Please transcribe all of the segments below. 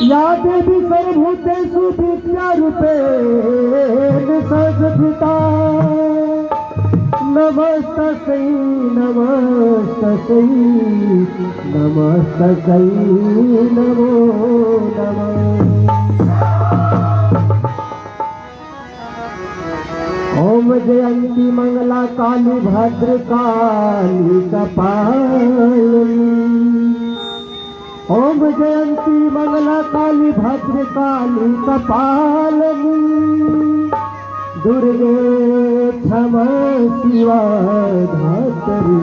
या देवी सर्वभूतेषु विद्यारूपेण संस्थिता। नमस्तस्यै नमस्तस्यै नमस्तस्यै नमो नमः। ओम जयंती मंगला काली भद्र काली कपालिनी। ओम जयंती मंगला काली भद्र काली कपालिनी। दुर्गे क्षमा शिवा धात्री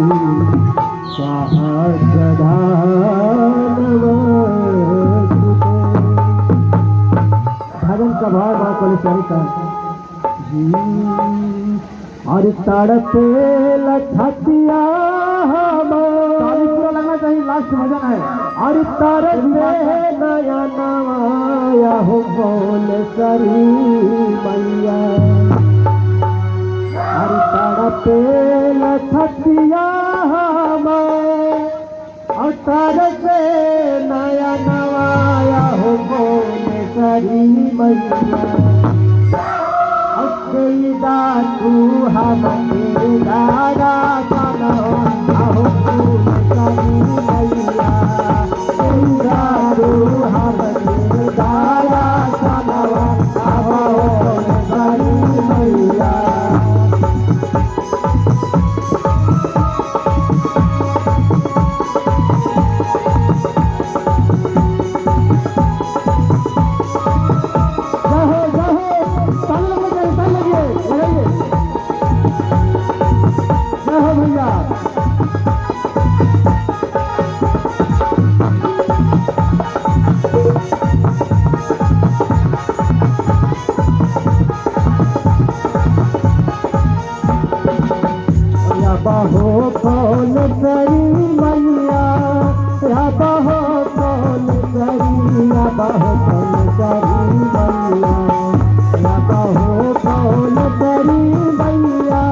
स्वाहा सदा नमस्तुते। भजन का भाव माँ कलेश्वरी का जी। और तड़पे लछतिया ताली पूरा लगना चाहिए, लास्ट भजन है। और तरसे नया नवाया हो बोल सरी मैया। और तड़पे लछतिया और तरसे नया नवाया हो बोल सरी मैया। तू हमके दादा आहो सरी मैया। तू हमके दादा आहो सरी मैया। जय हो जय हो, ताली लगना चाहिए, ताली लगिए लगाइए। जय हो भैया। या बहो कौन सरी मैया, या बहो कौन सरी, या बहो कौन सरी मैया। या बहो कौन सरी मैया,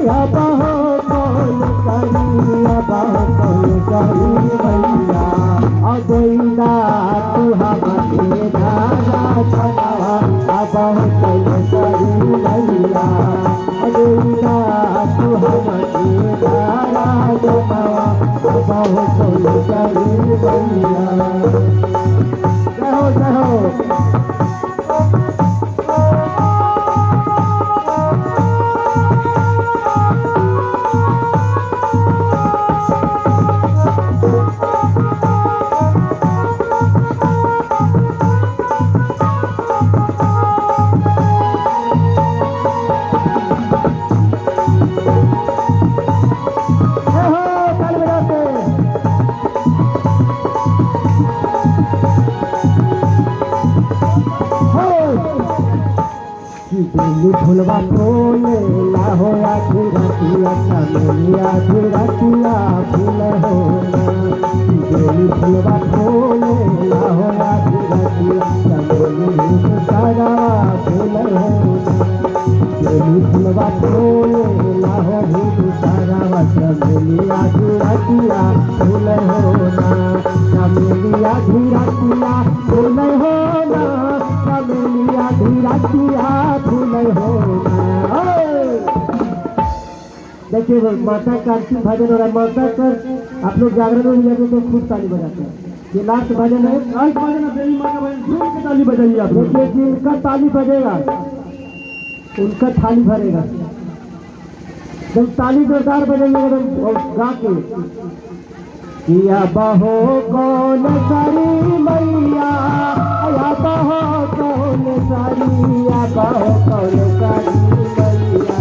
या बहो कौन सरी, या बहो कौन सरी मैया। अदैदा तू हमके दादा छनावा अबहो कौन सरी मैया। अदैदा तू हमके दादा छनावा अबहो कौन सरी मैया। जय हो जय हो। जय हो, ताली बजाते। हो बेली फुलवा फूले लाहो आधी रतिया चमेली आधी रतिया फूल हो। बेली फुलवा फूले लाहो आधी रतिया चमेली सारा फूल हो। बेली फुलवा फूले लाहो भूत सारा चमेली आधी रतिया फूल हो ना। चमेली आधी रतिया फूल हो ना। चमेली आधी रतिया फूल हो ना। देखिए माता का अंतिम भजन हो रहा है। माता कर आप लोग जागरण में भी जाते तो खूब ताली बजाते हैं। ये लास्ट भजन है। लास्ट भजन है, देवी माँ का भजन, झूम के ताली बजाइए आप लोग। देखिए जिनका ताली बजेगा उनका थाली भरेगा। जब ताली जोरदार बजाइएगा एकदम और गा के या बहो कौन सारी मैया, या बहो कौन सारी, या बहो कौन सारी मैया।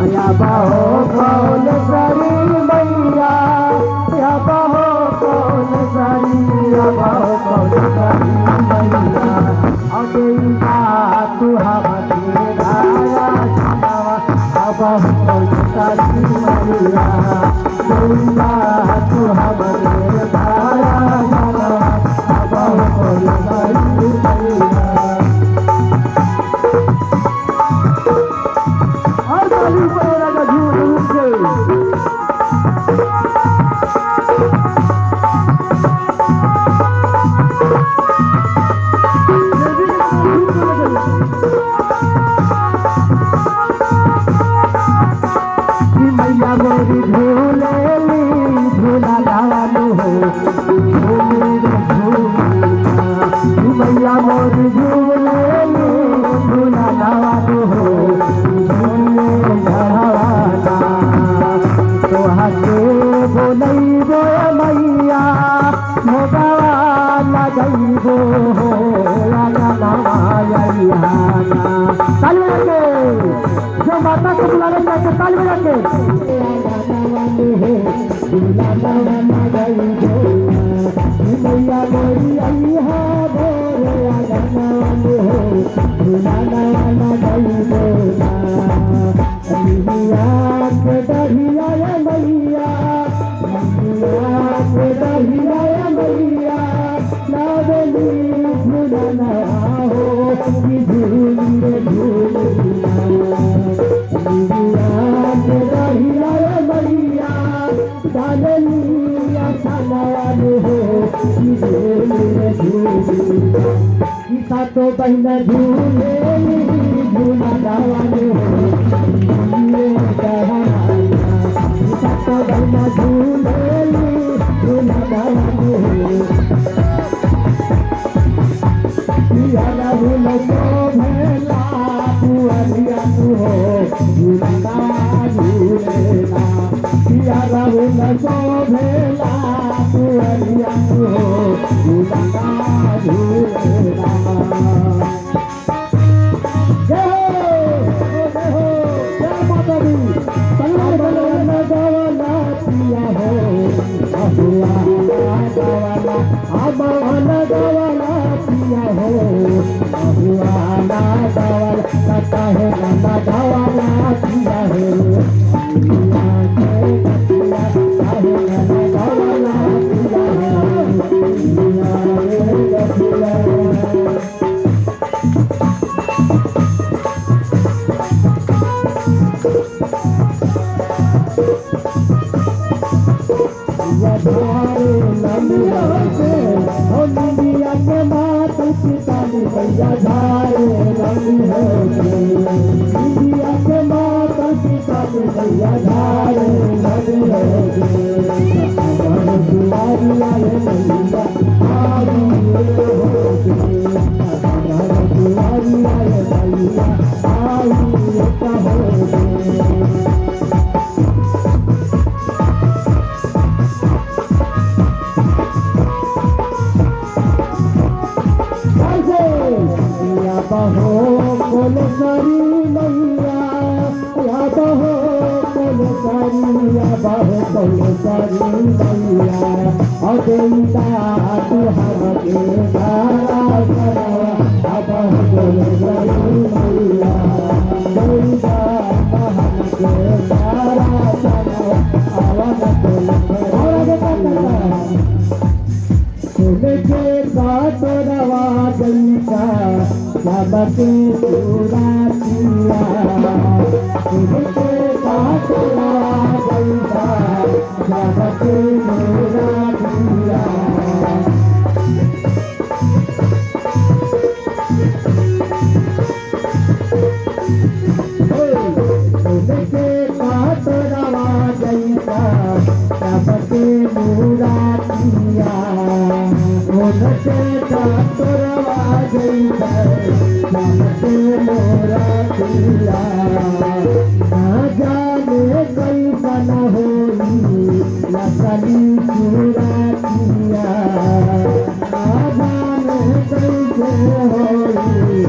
या बहो कौन सारी मैया, या बहो कौन सारी, या बहो कौन सारी मैया। अदैदा तू हमके दाया छनावा अबहो कौन सारी मैया। दैदा तू हमके दाया छनावा अबहो कौन सारी मैया। और ताली ऊपर राजा झूम झूम के। झूली रे झूलना। मैया मोर झूले झूला नवानु हो झूले चढ़ावाना। तोहा के बोलैबो मैया भोगवा लगैबो हो ताली बजा के जो माता को बुलाने जाते ताली बजा के मैया मोरी अइहा भोरे आंगनवा हो झूला लगैबो मैया के दहिया मैया मैया के दहिया मैया लावली झूलना हो कि झूली रे झूलना। मैया के दहिया मैया डाललिया छानवान हो कि झूली रे झूलना। कि सातो बहिन झूले झूला दावान हो झूले चढ़ाना। कि सातो बहिन झूले झूला दावान हो राहुल शोभेला पुअरिया तू हो झूलना झूलेला। पिया राहुल शोभेला पुअरिया तू हो झूलना झूलेला। जय हो जय हो जय माता दी। गवाला पिया हो अहुआ गवाला अमन गवाला पिया हो अहुआ गवाला कता है लाला गवाला पिया हो पिया के पिया काहे लाला गवाला पिया हो पिया रे पिया। मैया धारे रंग हो इंडिया के माता पिता मैया धारे रंग हो दुआरी आए मैया आई हो दुआरी आए मैया आई हो। बहो कोलसरी मैया या बहो कोलसरी या बहो कोलसरी मैया अदेता तू हमके धारा करवा बहो कोलसरी मैया देता हमके धारा करवा आवन कोलसरी के काटरवा जैसा सबके सुरातिया के काटरवा जैसा सबके सुरातिया। के काटरवा जैसा सबके मुरातिया उनके काटरवा जैसा सबके मोरातिया। ना जाने कैसन होई नकली सुरातिया ना जाने कैसे होई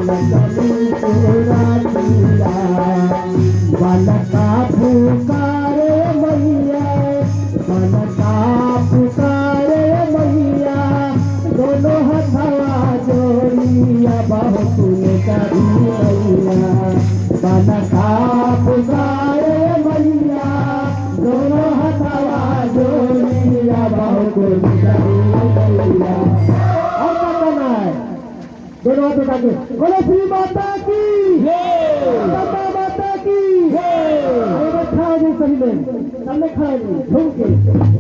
नकली सुरातिया। बालका पुकारे मैया बालका पुकारे मैया दोनों हथवा जोड़िया बहुत करी मैया। बालका पुकारे मैया दोनों हथवा जोड़िया बहुत करी मैया। और क्या करना है? दोनों हाथ उठा के बोलो श्री माता की माता माता की। अरे खड़ा नहीं सही में सामने खड़ा नहीं झूम के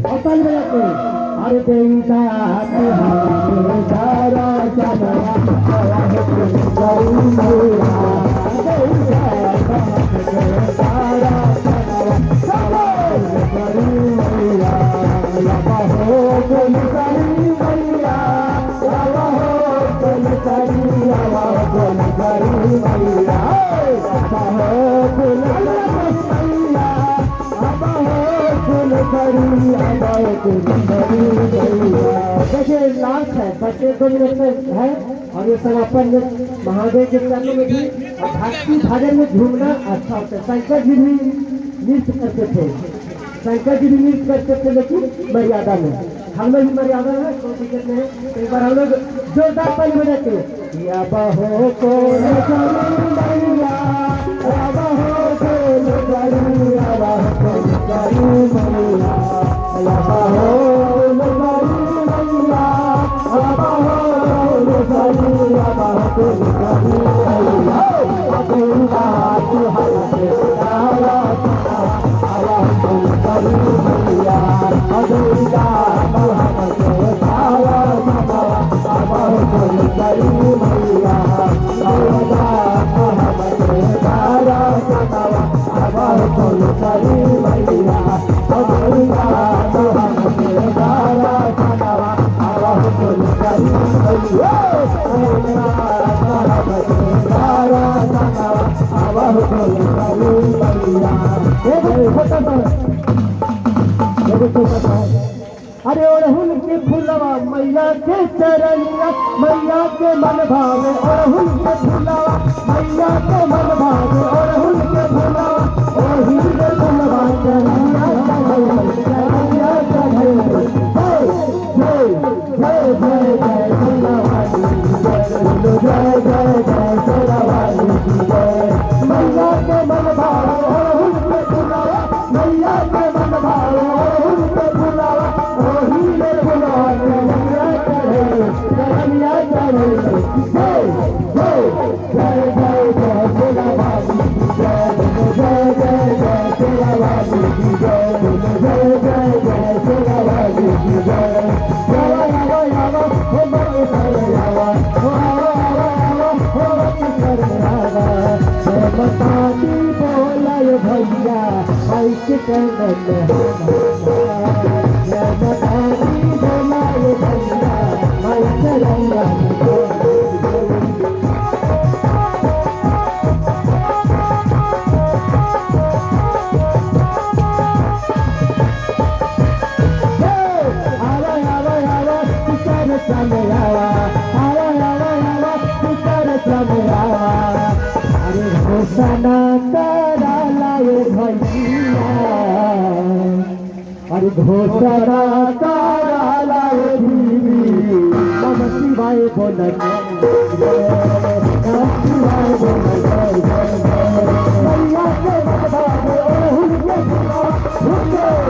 और ताली बजा के अरे देवता तुम्हारे सारा चला सारा चला हो। फुलसरी मैया, आवा हो फुलसरी, आवा हो फुलसरी मैया, आवा हो फुलसरी मैया, आवा हो फुलसरी, आवा हो फुलसरी मैया। देखिए लास्ट है, बस 1-2 मिनट में है और ये समापन में महादेव के चरणों में भी और भक्ति भजन में झूमना अच्छा होता है। शंकर जी भी नृत्य करते थे, शंकर जी भी नृत्य करते थे, लेकिन मर्यादा में। हम लोग भी मर्यादा है, कोई दिक्कत नहीं। एक बार हम लोग जोरदार ताली बजाते हैं। या बहो फुलसरी मैया, या बहो फुलसरी, या बहो फुलसरी मैया, या बहो फुलसरी मैया, या बहो फुलसरी, या बहो फुलसरी मैया। अबुआ तुहर के तारा आवा फुलसरी मैया, अबुआ तुहर के तारा आवा फुलसरी मैया, अबुआ तुहर के तारा आवा फुलसरी मैया, अबुआ तुहर के तारा आवा फुलसरी मैया, अबुआ तुहर के तारा आवा फुलसरी मैया। एक छोटा सा, एक छोटा सा, अरे अड़हुल के फुलवा मैया के चरनिया, मैया के मन भावे अड़हुल के फुलवा, मैया के मन भावे अड़हुल के फुलवा, ओही के फुलवा चरनिया चढ़े, चरनिया चढ़े। जय जय जय जय जय फुलवाली, जय जय जय जय फुलवाली जय। मैया के मन भावे अड़हुल के फुलवा, मैया के मन भावे अड़हुल के फुलवा, ओही रे फुलवा चरनिया चढ़े, चरनिया चढ़े। जय जय जय जय जय फुलवाली जय, जय जय जय फुलवाली जय, जय जय जय फुलवाली जय। आवा आवा आवा हो मन कर आवा, हो आवा आवा आवा हो मन कर आवा। जय माता दी बोलाय भैया, माइक चरणन जय माता दी बोलाय भैया, माइक चरणन। आवा आवा आवा सुतर चले आवा, आवा आवा आवा सुतर चले आवा। अरे घोषणा करा लाए भैया, अरे घोषणा करा लाए भीमी, नम शिवाय बोल नम शिवाय बोल जय जय जय। मैया के मन भावे अड़हुल के फुलवा, के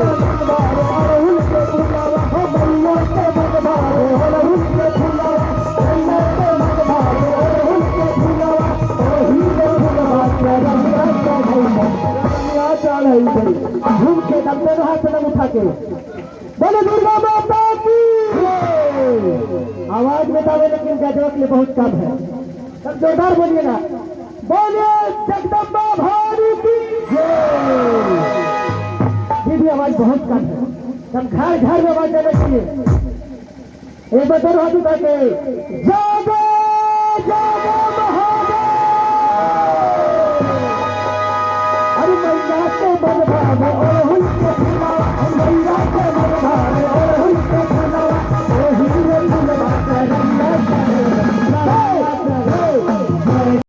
मन भावे अड़हुल के फुलवा, हो मैया के मन भावे अड़हुल के फुलवा, मैया के मन भावे अड़हुल के फुलवा, ओही के फुलवा चरनिया चढ़ै, चरनिया चढ़ै। झूम के दबते हाथ में उठा के बोले दुर्गा माता की। आवाज में दावे लेकिन गजब के लिए बहुत कम है, सब जोरदार बोलिएगा, बोलिए जगदम्बा भवानी की जय। ये भी आवाज बहुत कम है, सब घर घर में आवाज देना चाहिए। एक बार हाथ उठा के जागो जागो।